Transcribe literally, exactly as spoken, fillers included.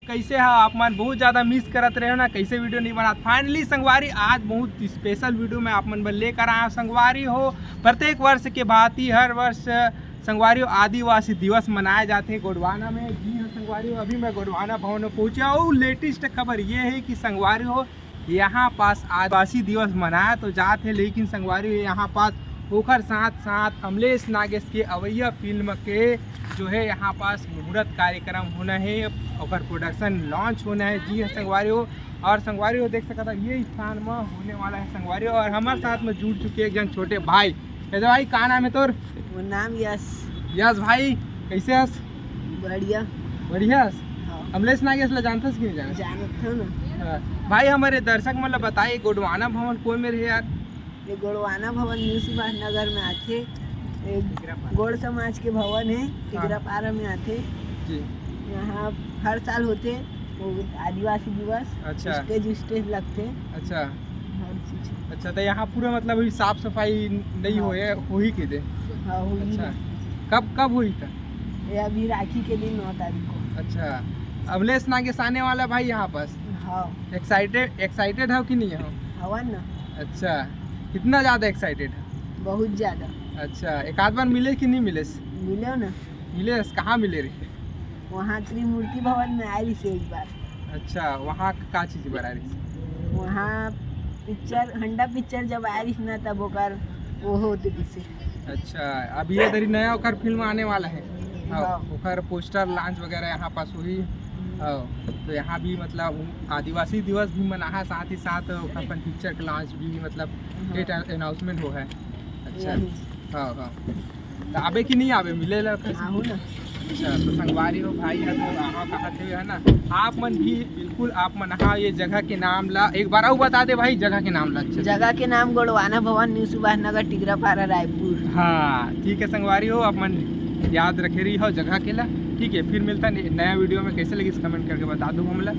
कैसे हो आप मन? बहुत ज़्यादा मिस करत रहे हो ना, कैसे वीडियो नहीं बनात। फाइनली संगवारी, आज बहुत स्पेशल वीडियो मैं आप मन बर लेकर आया हूँ संगवारी हो। प्रत्येक वर्ष के भांति हर वर्ष संगवारी हो आदिवासी दिवस मनाया जाथे गोंडवाना में। जी हाँ संगवारी हो, अभी मैं गोंडवाना भवन में पहुँचा हूँ। लेटेस्ट खबर ये है कि संगवारी हो यहाँ पास आदिवासी दिवस मनाया तो जात है, लेकिन संगवारी हो यहाँ पास ओकर साथ साथ अमलेश नागेश के अवैया फिल्म के जो है यहाँ पास मुहूर्त कार्यक्रम होना है, ओकर प्रोडक्शन लॉन्च होना है। जी हाँ संगवारी हो, और संगवारी हो देख सकता ये स्थान में होने वाला है संगवारी हो। और हमारे साथ में जुड़ चुके एक जन छोटे भाई। कैसे भाई, का नाम है तोर? मोर नाम यश। यश भाई, कैसे हस? बढ़िया। बढ़िया हस? हाँ। अमलेश नागेश ला जानथस कि नहीं जानत? जानत हूँ ना। हाँ। भाई, हमारे दर्शक मन ला बताए, गोंडवाना भवन कोन में रहे यार? ये गोंडवाना भवन न्यू सुभाष नगर में आथे। ये गोंड समाज के भवन है, टिगरापारा में आथे। जी। यहाँ हर साल होथे वो आदिवासी दिवस। अच्छा। स्टेज स्टेज लगथे। अच्छा। हर चीज। अच्छा, तो यहाँ पूरा मतलब अभी साफ सफाई नहीं हाँ। होए, होही के दे? हाँ, होही अच्छा। ना। कब, कब होही था? ये अभी राखी के दिन, नौ तारीख को। अच्छा, अमलेश नागेश आने वाला भाई यहाँ पास? हाँ। एक्साइटेड, एक्साइटेड हो कि नहीं हो? हवन ना। अच्छा, कितना ज़्यादा एक्साइटेड है? बहुत ज़्यादा। अच्छा, एक आध बार मिले कि नहीं मिले? मिले ना। मिले, कहाँ मिले रहे? वहाँ त्रिमूर्ति भवन में आए रहिस एक बार। अच्छा, वहाँ का चीज बर आए रहिस? वहाँ पिक्चर, हंडा पिक्चर जब आए रहिस ना, तब ओकर वो होते दिसे। अच्छा, अब ये दरी नया ओकर फिल्म आने वाला है। हाँ, हाँ। ओकर पोस्टर लॉन्च वगैरह यहाँ पास हुई। हाँ, तो यहाँ भी मतलब आदिवासी दिवस भी मनाहा, साथ ही साथ ओकर अपन पिक्चर के लॉन्च भी मतलब हाँ। डेट अनाउंसमेंट हो है। अच्छा। यही। हाँ, हाँ। तो आबे कि नहीं आबे, मिले ला कैसे? आहू ना। अच्छा, तो संगवारी हो भाई है, तो आहा कहा थे है ना, आप मन भी बिल्कुल आप मन हाँ ये जगह के नाम ला एक बार अउ बता दे भाई, जगह के नाम ला। अच्छा। जगह के नाम गोंडवाना भवन, न्यू सुभाष नगर, टिगरापारा, रायपुर। हाँ, ठीक है संगवारी हो, आप मन याद रखे रही हो जगह के ला। ठीक है, फिर मिलता है नया वीडियो में। कैसे लगिस कमेंट करके बता दो हमला।